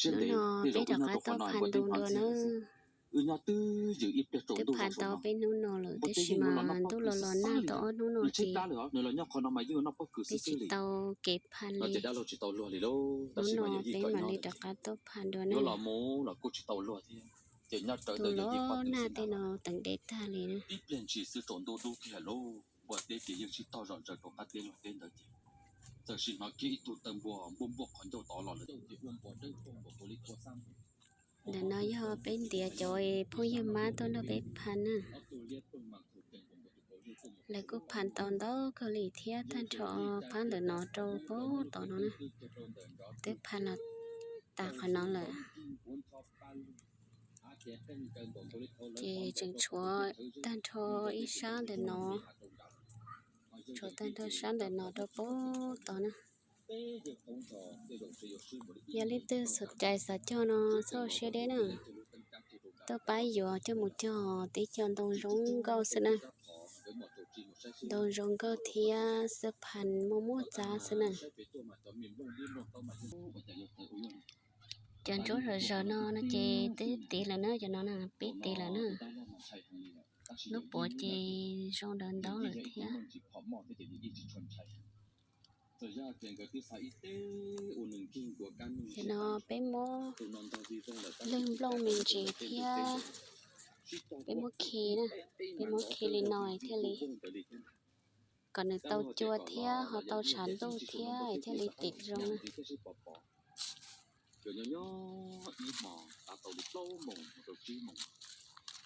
Hnub no peb rov qab tuaj phaj ntu dua na. Twb phaj tau peb hnub no lawm tab sis mas ntuj los los nag tau ob hnub no ces peb tsis tau kev phaj li. Hnub no peb mam li rov qab tuaj phaj dua na. Tus los nag tej no teev deb tag li na. Ntawm no yog peb ntiav cov phooj ywg mab tuaj nrog peb phaj na. Lawv kuj phaj tau ntau kawg li thiab tag nrho phab ntawm no rau pem tod no na. Twb phaj los tas qhov no lawm. Ces tseem tshuav tag nrho ib sab ntawm no, tshuav tag nrho sab ntawm no rau pem tod na. Yog leej twg xav cai xav cog no txhob siab deb na, tuaj pab yuav coj mus cog tib co ntoo zoo nkauj xwb na. Ntoo zoo nkauj thiab xwb phaj muaj muaj txab xwb na. Cov ntsuab zom zaws no no ces twb tiv lawm na, cov no na peb tiv lawm na. Lub puav ces zoo daws ntau lawm thiab. Ces no peb muab lwg nplooj me ntsis thiab peb muab khi na, peb muab khi li no thiaj li kom nws tau cua thiab ho tau tshav ntuj thiab thiaj li tiv zoo na. Cov nyob nyob ib hmos tav tau li plaub moos mus rau tsib moos,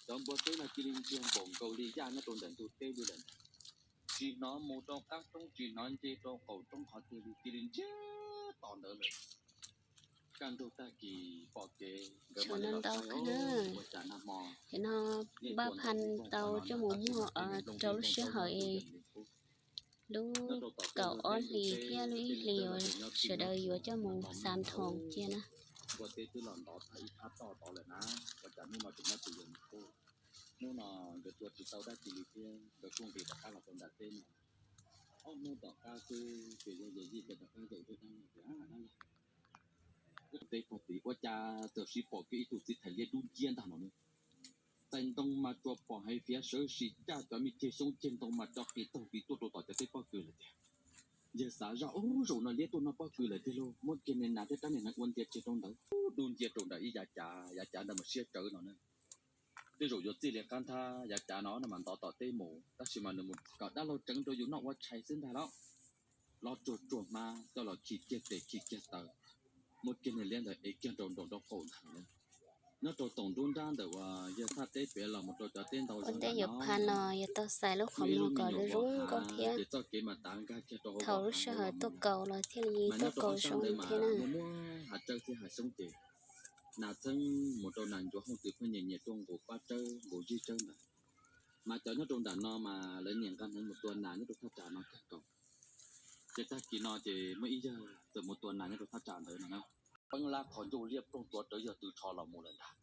cov npua teb no cia li ntsiag npaum nkaus li yaj nyob rau ntawm ntug teb li lawm ntag. Tsis hnov mus rau qab roob, tsis hnov nce rau qaum roob qhov twg li, cia li ntsiag to ntawd lawm. Kaj ntug tag kis pom kev nkawd mam li los saib ua cas nag hmo npaj phaj tau coj mus muag rau lub sij hawm lub kaum ob hlis thiab lub ib hlis uas sawv daws yuav coj mus xa nrhoos cia na. Npua teb twb los ntov tag ib phab toj tod lawm na, ua cas hnub no tseem nyob tus yawg mus tuaj. Hnub no nkawd tua tsis tau dab tsi li thiab nkawd kuj nqis rov qab los rau nram teb no. Ob hnub tom qab xwb ces yog yawm yij nkawd rov qab zaum zog dab laug tias, dab laug, teb pog tid, ua cas txawm siv pom kiag ib tug txiv thais liab dub nciab ntag no ne. Txais ntoo mas tsuas pom hais fiav sawv sim caj cov me ceg xyoob ceg ntoo mas tso qis taug qis tuaj rau tom cov teb pob kws lawm tiag. Yawg xav zoj, ub, zaum no liab tuaj noj pob kws lawm tiag lauj, muab kiag niag nas thiab rab niag hneev ua ntiav tseg rau ntawd, dub nciab rau nram ib yav cav, yav cav ntawd mas siab tsawv no na. Tej zaum yuav txij li qab nthab yav cav no no mas ntov tom teb mus, tab sis mas nws mus kom dab laug tseev rau yus noj ua tshais xwb ntag lauj. Los tsuag tsuag hmab coj los khi kiag tes khi kiag taw, muab kiag niag liab ntawd ev kiag nraum nraum nraub qaum ntag na. Nyob rau toom nruab nrab ntawm uas yawg thaj teb pem los mus rau cov teb ntau ua ntej yuav phaj los yuav tau xais lub qhov muag kom zoo zoo nkauj thiab. Ces txoj kev mas tav nkag kiag rau hauv thaum lub sij hawm tuaj kaus los thiaj li tuaj kaus zoo thiab na. Muaj muaj hav tsawb thiab hav xyoob ces nas txheeb mus rau nas ncuav hooj twm pheej nyias nyias tuaj nqus pab tsawb nqus zig tsawb ntawd. Mas cov nyob rau nram no mas lawv niam nqa hneev mus tua nas nyob rau thaj tsam no kawg nkaus. Ces tag kis no ces muaj ib yawg txawm mus tua nas nyob rau thaj tsam ntawd no na. Peeb lab qhov ncauj liab ploog tuav rawv yawg tw tsho los mus lawm ntag.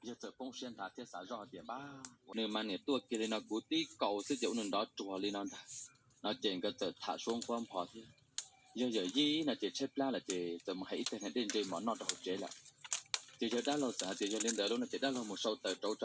Yawg txawm poob siab nthav thiab xav zoj hais tias, npab, nws mas niam tuaj kiag li no kuv tib kaus xwb ces ua nws nrov tsuag li no ntag. No ces nkawd txawm tham suab nquab npho thiab. Yawg yawm yij no ces tshaib plab lawm ces txawm mus hais ib teg niag dej ntse mov noj rau hauv tsev lawm. Ces yawg dab laug txawm hais tias yog li ntawd lub no ces dab laug mus sau taws rauv tso.